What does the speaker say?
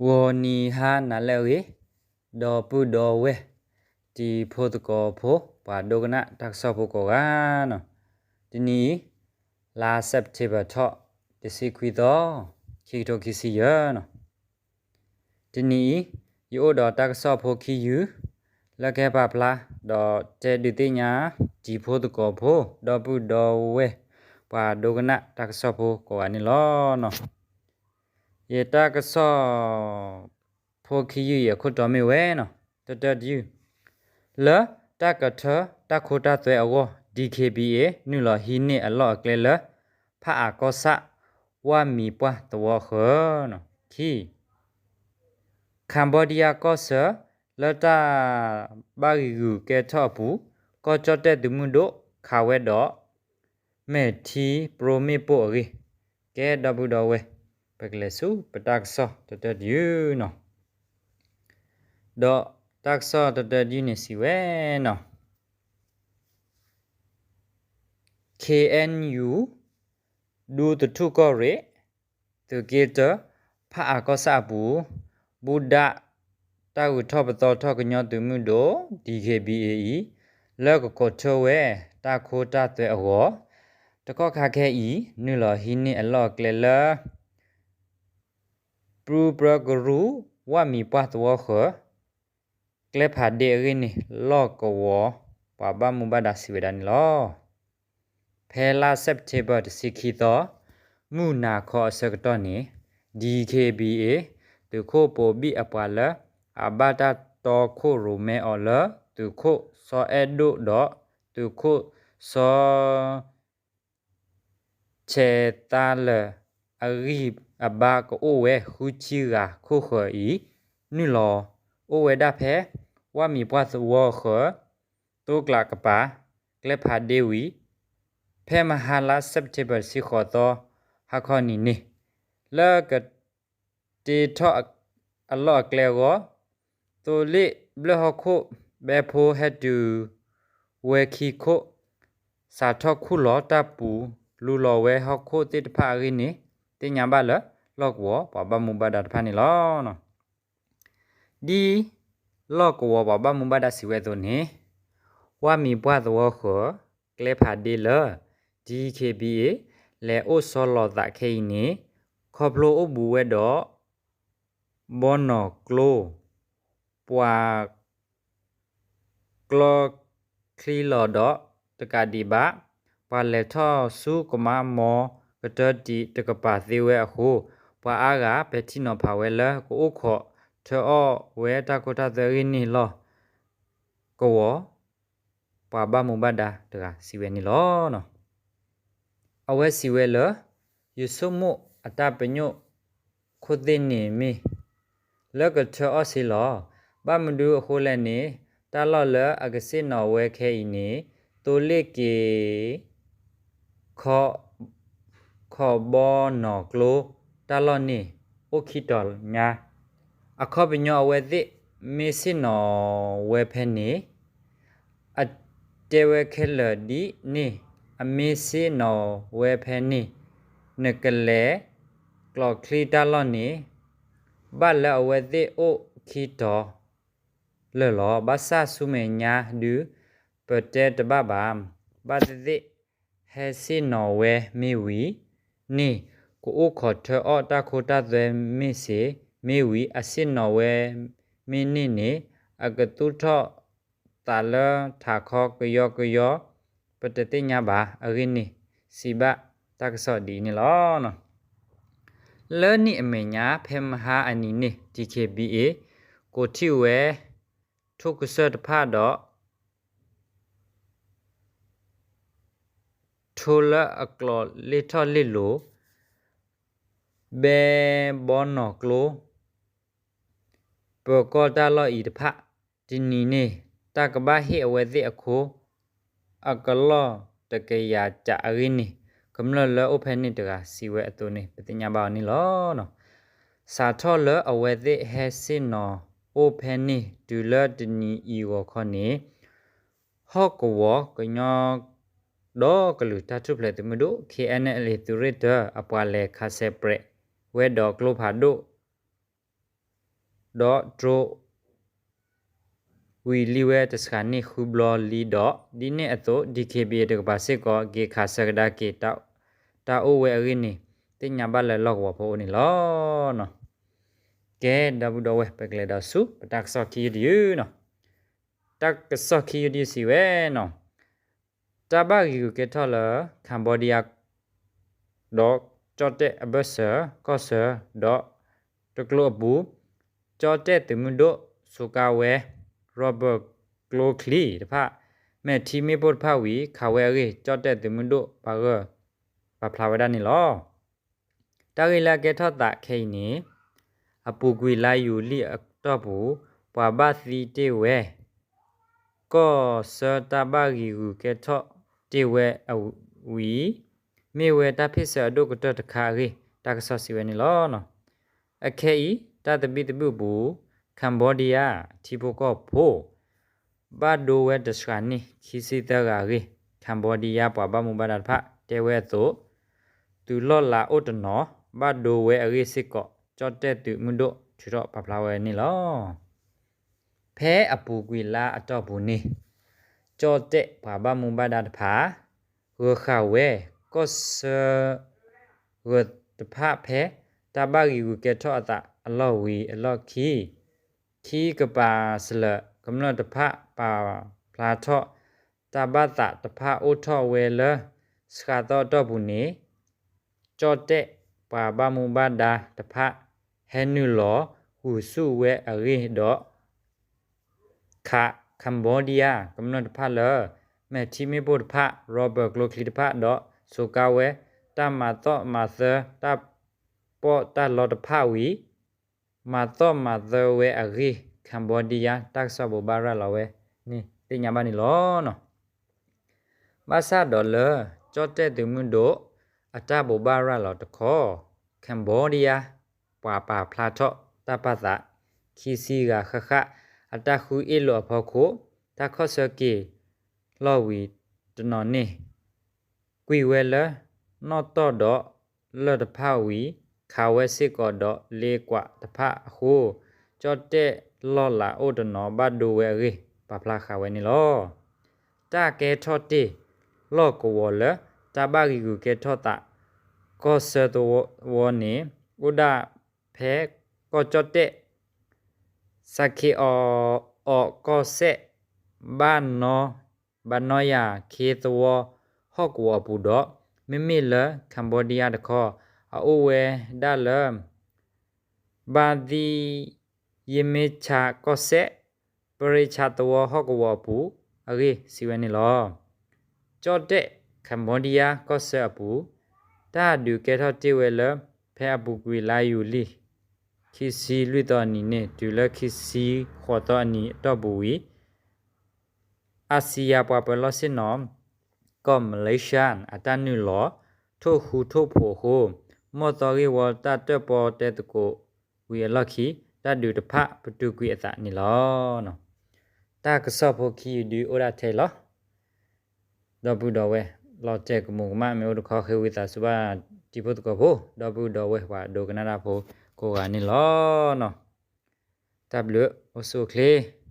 ဂီၤနံၤဟါနၤလၢအဂ့ၤ, ဒီပုၢ်ဒီဝဲၢ် တံၤဖိသကိးဖိ ပှၤဒိကနၣ်တၢ်ကစီၣ်ဖိကိးဂၤန့ၣ်, တနံၤအံၤ လါ September ထီၣ် တဆံခွံသီ, ခံကထိခံဆံယဲၢ်န့ၣ်, တနံၤအံၤ ယအိၣ်ဒီးတၢ်ကစီၣ်ဖိခံယုၢ် လၢကဟဲပာ်ဖျါ ဒီးတဲဒုးသ့ၣ်ညါ တံၤဖိသကိးဖိ ဒီပုၢ်ဒီဝဲၢ် ပှၤဒိကနၣ်တၢ်ကစီၣ်ဖိကိးဂၤန့ၣ်လီၤ. ယတၢ်ကစီၣ်ဖိခံယုၢ်အံၤအခိၣ်တီမ့ၢ်ဝဲန့ၣ်, တၢတၢတယုၢ်, လၢတၢ်ကထၢတၢ်ခိတၢ်သွဲအဂီၢ် DKBA နုာ်လီၤဟံးန့ၢ်အလီၢ်အကျဲလၢ ဖးအးကီၢ်ဆၣ် ဝၣ်မံၤပှၢ်သဝီဃၢၤန့ၣ်, ခံ Cambodia ကီၢ်ဆၢ လၢတၢ်ဘၣ်ဂံာ်ဂုာ်ကဲထီၣ်အပူၤ ကီၢ်ကၠီၣ်တဲၣ်သုးမုၢ်ဒိၣ်ခးဝဲဒီး မဲာ်ထံပြိမ့ၣ်ပိၢ်အဂ့ၢ်, ကဲဒီပုၢ်ဒီဝဲၢ် ပကလဲၤဆူပတၢ်ကစီၣ်တၢတၢတယုၢ်န့ၣ်, ဒီးတၢ်ကစီၣ်တၢတၢတယုၢ်န့ၣ်စံးဝဲန့ၣ်, KNU ဒူသထူၣ်ကီၢ်ရ့ၣ် သုးက့တၢ ဖးအးကီၢ်ဆၣ်အပူၤ ဘူၣ်ဒၣ်တၢ်ဂုၤထီၣ်ပသီထီၣ်ကညီသုးမုၢ်ဒိၣ် DKBA အံၤ လၢကခိးထၢဝဲတၢ်ခိတၢ်သွဲအဂီၢ်, တကီၢ်ခါခဲအံၤ နုာ်လီၤဟံးန့ၢ်အလီၢ်အကျဲလၢ ပြူပြၢကရူၢ် ဝၣ်မံၤပှၢ်သဝီဃၢၤ ကျဲဖးဒ့အဂ့ၢ်န့ၣ် လီၢ်ကဝီၤပှၤဘၣ်မူဘၣ်ဒါစံးဝဲဒၣ်န့ၣ်လီၤ. ဖဲလါ September တဆံခံသီ မုၢ်နၤခီအဆၢကတီၢ်န့ၣ် DKBA သုးခိၣ်ပိာ်ဘံၣ်အပှၤလၢ အဘၣ်တၢ်တီခိၣ်ရိၣ်မဲအီၤလၢ သုးခိၣ်စီၤအဲၣ်ဒိၣ်ဒီး သုးခိၣ်စီၤ ဆဲးသါလၢာ် အဂံၢ်အဘါကအိၣ်ဝဲဃုဆံဂၤခိၣ်ဃၢၤအံၤ နုာ်လီၤအိၣ်ဝဲဒၣ်ဖဲ ဝၣ်မံၤပှၢ်သဝီဃၢၤ သိကျးကပၤ ကျဲဖးဒ့ဝံၤ ဖဲမဟါလါ September တဆံဃိးသီ ဟါခီနံၤန့ၣ် လၢက တ့ထီၣ်အလီၢ်အကျဲအဂီၢ် သိလ့ၣ်ဘျၢၣ်ဟီၣ်ခိၣ် ဘဲဖိဟဲတုၤဝဲခံခိၣ် စးထီၣ်ခူၣ်လီၤတၢ်ပူၤ လူလီၤဝဲဟီၣ်ခိၣ်သ့ၣ်တဖၣ်အဂ့ၢ်န့ၣ် သ့ၣ်ညါဘၣ်လၢ လီၢ်ကဝီၤပှၤဘၣ်မူဘၣ်ဒါတဖၣ်န့ၣ်လီၤ. ဒ်လီၢ်ကဝီၤပှၤဘၣ်မူဘၣ်ဒါစံးဝဲအသိးန့ၣ် ဝၣ်မံၤပှၢ်သဝီဃၢၤ ကျဲဖးဒ့လၢ DKBA လဲၤအိၣ်ဆီလီၤသးခဲအံၤန့ၣ် ခီဖျိအိၣ်ဘူးဝဲဒီး ဘီနီၢ်ကျိ ပှၤ ကျီချံလီၤဒီးတကးဒံးဘၣ် ပှၤလဲၤထီၣ်ဆူကမါမီကတၢၢ်တံးတကပၤသ့ဝဲအဃိ ပှၤအါဂၤပဲာ်ထံနီၤဖးဝဲလၢကအိၣ်ခိးထၢအီၣ်ဝဲတၢ်ခိတၢ်သွဲအဂ့ၢ်န့ၣ်လီၢ်ကဝီၤ ပှၤဘၣ်မူဘၣ်ဒါတဂၤစံးဝဲန့ၣ်လီၤ. အဝဲစံးဝဲလၢ ယဆိကမိၣ်အတၢ်ပညိၣ်ခိၣ်သ့ၣ်န့ၣ်မ့ၢ် လၢကထၢအီၣ်စ့လီၤ. ဘၣ်မနုၤအဃိလဲၣ်န့ၣ် တၢ်လီၢ်လၢအကဆ့ၣ်နီၤဝဲခဲအံၤန့ၣ် သိလ့ၣ်က့ၤ ခီ ခီဘီနီၢ်ကျိ တၢ်လီၢ်န့ၣ် အိၣ်ခံတီၤညါ အခီပညီအဝဲသ့ၣ်မ့ၢ်ဆ့ၣ်နီၤဝဲဖဲန့ၣ် အတဲဝဲခဲလၢာ်ဒ်န့ၣ် အမ့ၢ်ဆ့ၣ်နီၤဝဲဖဲန့ၣ် နကလဲၤကျိးချံတၢ်လီၢ်န့ၣ် ဘၣ်လၢအဝဲသ့ၣ်အိၣ်ခံတီၤလၢာ်လီၤ. ဘၣ်ဆၣ်ဆူမဲာ်ညါဒုး ပတဲတဘၣ်ဘၣ်. ဘၣ်သ့ၣ်သ့ၣ် ဟဲဆ့ၣ်နီၤဝဲမ့ၢ်ဝံၤန့ၣ် ကအိၣ်ခိးထၢအီၣ်တၢ်ခိတၢ်သွဲမ့ၢ်စ့ၢ် မ့ၢ်ဝံၤအဆ့ၣ်နီၤဝဲမ့ၢ်န့ၢ်န့ၣ် အကသူၣ်ထီၣ်သးလၢထးခီကယီကယီ ပတသ့ၣ်ညါဘၣ်. အဂ့ၢ်န့ၣ် စံးဘၣ်တၢ်ကစီၣ်ဒ်အံၤန့ၣ်လီၤ. လၢနံၣ်အမဲာ်ညါ ဖဲမဟါအနံၤန့ၣ် DKBA ကိးထံၣ်ဝဲ ထိၣ်ကစၢၢ်တဖၣ်ဒီး ထိလၢအကျိးလ့ၢ်ထီၣ်လ့ၢ်လီၤ ဘဲဘီနီၢ်ကျိ ပၢၤကီၢ်တၢ်လီၢ်အံၤတဖၣ် တနံၤန့ၣ် တၢ်ကဘၣ်ဟ့ၣ်အဝဲသ့ၣ်အခိ အကလီၢ်တကယၤကးအဂ့ၢ်န့ၣ် ကမျၢၢ်လၢအိၣ်ဖဲန့ၣ်တဂၤစံးဝဲအသိးန့ၣ် ပသ့ၣ်ညါဘၣ်အီၤန့ၣ်လီၤ. စးထီၣ်လၢအဝဲသ့ၣ်ဟဲဆ့ၣ်နီၤအိၣ်ဖဲန့ၣ်တုၤလၢတနံၤအံၤဂီၤခီန့ၣ် ဟီၣ်ကဝီၤကညီဒီကလုာ်တၢ်ထူၣ်ဖျဲးသုးမုၢ်ဒိၣ် KNLA သုးရ့ၣ်တၢ အပှၤလဲၤခးစဲးပြဲးဝဲဒီးကျိဖးဒိၣ် ဒီးတြိ ဝံၤလံဝဲတစှၤန့ၢ်ဃုဘျီလံဒီး ဒ်န့ၣ်အသိး DKBA တကပၤစ့ၢ်ကီး က့ၤခးဆၢကဒါက့ၤ တၢ်အိၣ်ဝဲအဂ့ၢ်န့ၣ် သ့ၣ်ညါဘၣ်လၢလီၢ်ကဝီၤဖိအအိၣ်န့ၣ်လီၤ. ကဲ ဒီပုၢ်ဒီဝဲၢ် ပကလဲၤဒီးဆူ ပတၢ်ကစီၣ်ခံယုၢ်တယုၢ်နီၤ. တၢ်ကစီၣ်ခံယုၢ်တယုၢ်စံးဝဲနီၤ, တၢ်ဘၣ်ဂံာ်ဂူာ်ကဲထီၣ်လၢ Cambodia ဒီးကၠီၣ်တဲၣ်အဘၢၣ်စၢၤ ကီၢ်ဆၢ ဒီးတကျိၤအပူၤ, ကၠီၣ်တဲၣ်သုးမုၢ်ဒိၣ် စူးကါဝဲ rubber ကျိချံတဖၣ် မဲာ်ထံမ့ၣ်ပိၢ်တဖၣ်ဝံၤ ခးဝဲအဂ့ၢ် ကၠီၣ်တဲၣ်သုးမုၢ်ဒိၣ်ပှၤဂၢၢ် ပာ်ဖျါဝဲဒၣ်န့ၣ်လီၤ. တၢ်ဂ့ၢ်လၢအကဲထီၣ်သးခဲအံၤန့ၣ်, အပူၤကွံာ်လါယူၤလံအတီၢ်ပူၤ ပှၤဘၣ်သံတ့ၢ်ဝဲ ကီၢ်ဆၢတၢ်ဘၣ်ဂံာ်ဂူာ်ကဲထီၣ်တ့ၢ်ဝဲအဝံၤ, မ့ၢ်ဝဲတၢ်ဖ့ၣ်ဆၢအဒိၣ်ကတၢၢ်တခါအဂ့ၢ် တၢ်ကစီၣ်စံးဝဲန့ၣ်လီၤ. အခဲအံၤ တၢ်သဘံၣ်သဘုၣ်အပူၤ Cambodia ထံဖိကီၢ်ဖိ ဘၣ်ဒိဝဲတစှၤန့ၢ်ခံဆံသၢဂၤအဂ့ၢ် Cambodia ပှၤဘၣ်မူဘၣ်ဒါတဖၣ်တဲဝဲအသိး, သုးလီၢ်လၤအိၣ်တနီၤ ဘၣ်ဒိဝဲအဂ့ၢ်စ့ၢ်ကီး ကၠီၣ်တဲၣ်သုးမုၢ်ဒိၣ်ထုးထီၣ်ပာ်ဖျါဝဲန့ၣ်လီၤ. ဖဲအပူၤကွံာ်လါအတီၢ်ပူၤန့ၣ်, ကၠီၣ်တဲၣ်ပှၤဘၣ်မူဘၣ်ဒါတဖၣ် ဂၢၤဃာ်ဝဲ ကီၢ်ဆၢ ဂၢၤတဖၣ်ဖဲ တၢ်ဘၣ်ဂံာ်ဂူာ်ကဲထီၣ်အသးအလီၢ်ဝံၤအလီၢ်ခံ ခံကပၤစလၢၤကမျၢၢ်တဖၣ်ပာ်ဖျါထီၣ် တၢ်ဘၣ်သးတဖၣ်အိၣ်ထီၣ်ဝဲလၢ စှၤသီအတီၢ်ပူၤန့ၣ်, ကၠီၣ်တဲၣ်ပှၤဘၣ်မူဘၣ်ဒါတဖၣ် ဟဲနုာ်လီၤဃုာ်ဆူၣ်ဝဲအဂ့ၢ်ဒီး ခး Cambodia ကမျၢၢ်တဖၣ်လၢ မဲာ်ထံမ့ၣ်ပိၢ်တဖၣ် rubber ကျိချံတဖၣ်ဒီး စူးကါဝဲ တၢ်မၤသီၣ်မၤသၢတၢ်ပီးတၢ်လီတဖၣ်ဝံၤ မၤသီၣ်မၤသၢဝဲအဂ့ၢ် Cambodia တၢ်ကစီၣ်ဘိးဘၣ်ရၤလီၤဝဲန့ၣ် သ့ၣ်ညါဘၣ်န့ၣ်လီၤ. ဘၣ်ဆၣ်ဒီးလၢ ကၠီၣ်တဲၣ်သုးမုၢ်ဒိၣ် အတၢ်ဘိးဘၣ်ရၤလီၤတခီ Cambodia ပှၤပာ်ဖျါထီၣ်တၢ်ပာ်သး ခံဆံဂၤဃၣ်ဃၣ် အတၢ်ဃုအ့ၣ်လိာ်အဖီခိၣ် တၢ်ခီၣ်ဆၢက့ၤလီၢ်ဝံၤတနီၤန့ၣ် ကွံာ်ဝဲလၢ နီၣ်တီၢ်ဒီးလၢၢ်တဖၣ်ဝံၤ ခးဝဲစ့ၢ်ကီးဒီးလ့ကွးတဖၣ်အဃိ ကၠီၣ်တဲၣ်လီၢ်လၤအိၣ်တနီၤဘၣ်ဒိဝဲအဂ့ၢ် ပာ်ဖျါဃာ်ဝဲန့ၣ်လီၤ. တၢ်ကဲထီၣ်တ့ၢ်လီၢ်ကဝီၤလၢ တၢ်ဘၣ်ဂံာ်ဂူာ်ကဲထီၣ်သး ကီၢ်ဆၢသဝီန့ၣ် အိၣ်ဒၣ်ဖဲကီၢ်ကၠီၣ်တဲၣ် စးခ့အီၤ အီးကီၢ်စဲၣ် ဘၣ်နီ ဘၣ်နီယၤခ့သဝီဟီၣ်ကဝီၤအပူၤဒီး မ့မ့ၢ်လၢ Cambodia တခီ အအိၣ်ဝဲဒၣ်လၢ ဘၣ်သံ ယမ့ၢ်ဆါကီၢ်စဲၣ် ပရ့ဆါသဝီဟီၣ်ကဝီၤအပူၤအဂ့ၢ်စံးဝဲန့ၣ်လီၤ. ကၠီၣ်တဲၣ် Cambodia ကီၢ်ဆၢအပူၤ တၢ်ဒုးကဲထီၣ်တ့ၢ်ဝဲလၢ ဖဲအပူၤကွံာ်လါယူၤလံ ခံဆံလွံၢ်သီအနံၤန့ၣ် တုၤလၢခံဆံဃိးသီအနံၤအတီၢ်ပူၤဝံၤ အစံယၤပှၤပၢၤလီၢ်ဆ့ၣ်နီၤ ကီၢ် Malaysia အတၢ်နုာ်လီၤ ထိၣ်ဃူထိၣ်ဖိးအဃိ မီၢ်သီဂ့ၢ်ဝီတၢ်တၢၣ်ပီၣ်တဲသကိးဝံၤအလီၢ်ခံ တၢ်ဒုးတဖၣ်ပတုာ်ကွံာ်အသးန့ၣ်လီၤ. တၢ်ကစီၣ်ဖိခံယုၢ်ဒုအိၣ်ဒၣ်ထဲအံၤလီၤ. ဒီပုၢ်ဒီဝဲၢ် လီၤတဲာ်ကမူးကမၣ်မ့ၢ်အိၣ်တခီ ဃ့ဝံသးစူၤဘၣ်တံၤဖိသကိးဖိ ဒီပုၢ်ဒီဝဲၢ်ပှၤဒိကနၣ်တၢ်ဖိကိးဂၤန့ၣ်လီၤ. တၢ်ဘျုးအိၣ်ဆူၣ်အိၣ်ချ့